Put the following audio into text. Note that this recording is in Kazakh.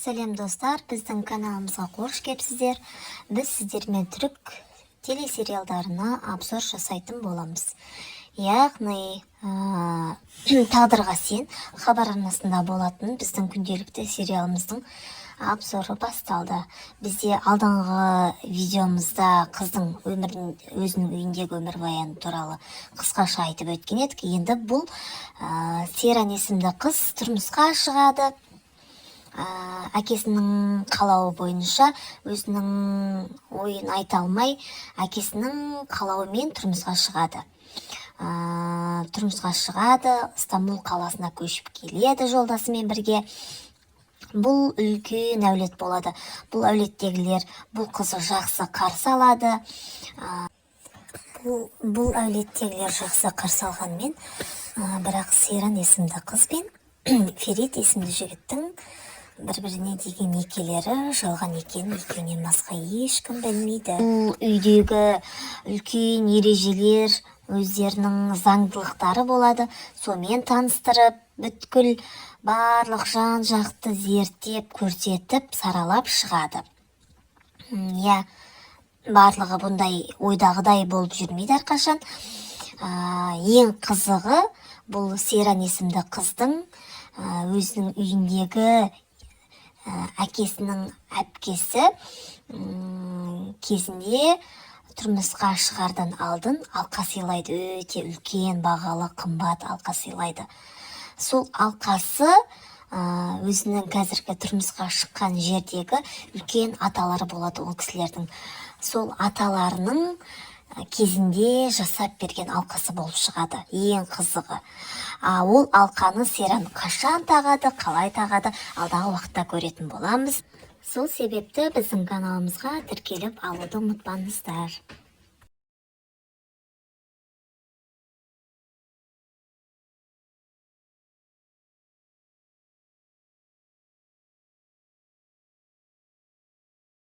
Сәлем, достар! Біздің каналымызға қош келіпсіздер. Біз сіздермен түрік телесериалдарына обзор жасайтын боламыз, яғни «Тағдырға сен» Хабар арнасында болатын біздің күнделікті сериалымыздың обзоры басталды. Бізде алдыңғы видеомызда қыздың өмірін, өзінің үйіндегі өмірбаяны туралы қысқаша айтып өткен едік. Енді бұл Сейран есімді қыз тұрмысқа шығады. Әкесінің қалауы бойынша, өзінің ойын айта алмай, әкесінің қалауымен тұрмысқа шығады. Тұрмысқа шығады, Стамбул қаласына көшіп келеді жолдасымен бірге. Бұл үлкен әулет болады. Бұл әулеттегілер бұл қызы жақсы қарсы алады. Бұл әулеттегілер жақсы қарсы алғанымен, бірақ Сейран есімді қыз бен Ферит есімді жігіттің бір біріне деген некелері жалған екенін екеуінен басқа ешкім білмейді. Бұл үйдегі үлкен ережелер, өздерінің заңдылықтары болады. Сонымен таныстырып, бүткіл барлық жан жақты зерттеп, көрсетіп, саралап шығады. Иә, барлығы бұндай ойдағыдай болып жүрмейді әрқашан. Ең қызығы, бұл Сейран есімді қыздың өзінің үйіндегі әкесінің әпкесі кезінде тұрмысқа шығардан алдын алқа сыйлайды, өте үлкен, бағалы, қымбат алқа сыйлайды. Сол алқасы өзінің қазіргі тұрмысқа шыққан жердегі үлкен аталары болады ол кісілердің, сол аталарының кезінде жасап берген алқасы болып шығады. Ең қызығы, ол алқаны Сейран қашан тағады, қалай тағады, алдағы уақытта көретін боламыз. Сол себепті біздің каналымызға тіркеліп алуды ұмытпаңыздар.